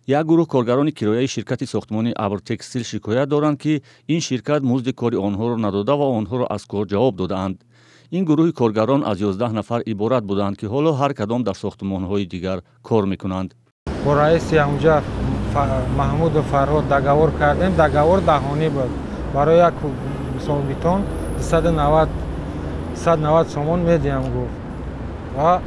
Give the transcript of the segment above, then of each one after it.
Як гурӯҳ коргарони кирояи ширкати сохтмонии Абртекстил шикоят доранд, ки ин ширкат музди кори онҳоро надода ва онҳоро аз кор ҷавоб додаанд. Ин гурӯҳи коргарон аз 11 нафар иборат буданд, ки ҳоло ҳар кадом дар сохтмонҳои дигар кор мекунанд. Бо раиси ҳамҷа Маҳмуду Фарҳод договор кардем. Договор даҳонӣ буд. Барои як мисол бетон 190 сомон медиҳам гуфт. Ва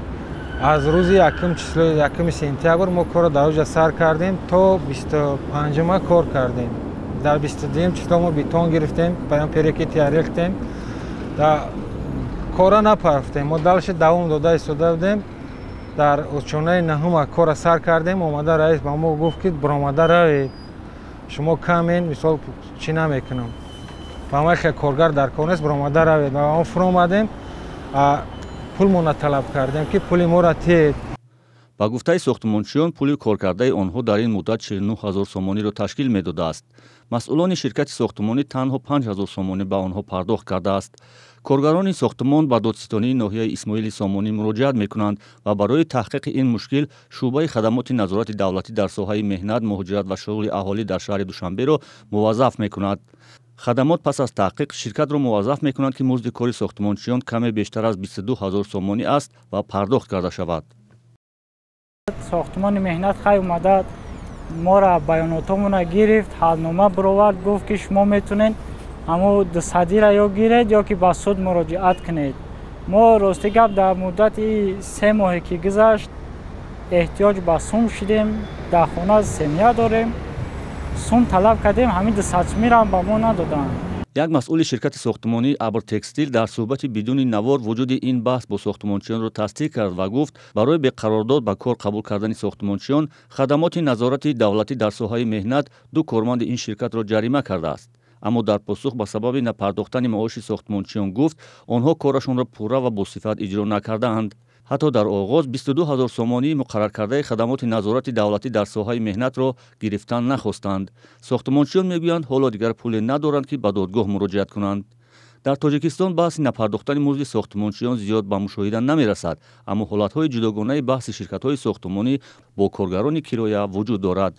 аз рӯзи якум числои якуми сентябр мо корро дар оҷа сар кардем, то 25-ума кор кардем. Дар 22-юм число мо бетон гирифтем, паём перекрытия рехтем. Кора напарафтем, мо дальше давом дода истода будем. Дар очонаи наҳума кора сар кардем. Омада раис ба мо гуфт, ки биромада равед, шумо камен, мисол чӣ намекунам, ба ма хел коргар дар кор нест, биромада равед. Ва мо фуромадем, пулмона талаб кардем, ки пули моро тиед. Ба гуфтаи сохтмончиён, пули коркардаи онҳо дар ин муддат 49 ҳазор сомониро ташкил медодааст. Масъулони ширкати сохтмонӣ танҳо 5 ҳазор сомонӣ ба онҳо пардохт кардааст. Коргарони сохтмон ба додситонии ноҳияи Исмоили Сомонӣ муроҷиат мекунанд ва барои таҳқиқи ин мушкил шӯъбаи хадамоти назорати давлатӣ дар соҳаи меҳнат, муҳоҷират ва шуғли аҳолӣ дар шаҳри Душанберо муваззаф мекунад. Хадамот пас аз таҳқиқ ширкатро муваззаф мекунанд, ки музди кори сохтмончиён каме бештар аз 22 ҳазор сомонӣ аст ва пардохт карда шавад. Сохтмони меҳнат хай омада моро баёнотомона гирифт, ҳалнома бировард, гуфт, ки шумо метавонед ҳамо дусадира ё гиред, ё ки ба суд муроҷиат кунед. Мо, рости гап, дар муддати 3 моҳе ки гузашт, эҳтиёҷ ба сум шудем. Дар хона семья дорем, сум талаб кардем, ҳамин 200 сумиро ба мо надоданд. Як масъули ширкати сохтмонии Абртекстил дар суҳбати бидуни навор вуҷуди ин баҳс бо сохтмончиёнро тасдиқ кард ва гуфт, барои беқарордод ба кор қабул кардани сохтмончиён хадамоти назорати давлатӣ дар соҳаи меҳнат ду корманди ин ширкатро ҷарима кардааст. Аммо дар посух ба сабаби напардохтани маоши сохтмончиён гуфт, онҳо корашонро пурра ва босифат иҷро накардаанд. Ҳатто дар оғоз 22 ҳазор сомонии муқарраркардаи хадамоти назорати давлатӣ дар соҳаи меҳнатро гирифтан нахостанд. Сохтмончиён мегӯянд, ҳоло дигар пуле надоранд, ки ба додгоҳ муроҷиат кунанд. Дар Тоҷикистон баҳси напардохтани музди сохтмончиён зиёд ба мушоҳида намерасад, аммо ҳолатҳои ҷудогонаи баҳси ширкатҳои сохтмонӣ бо коргарони кироя вуҷуд дорад.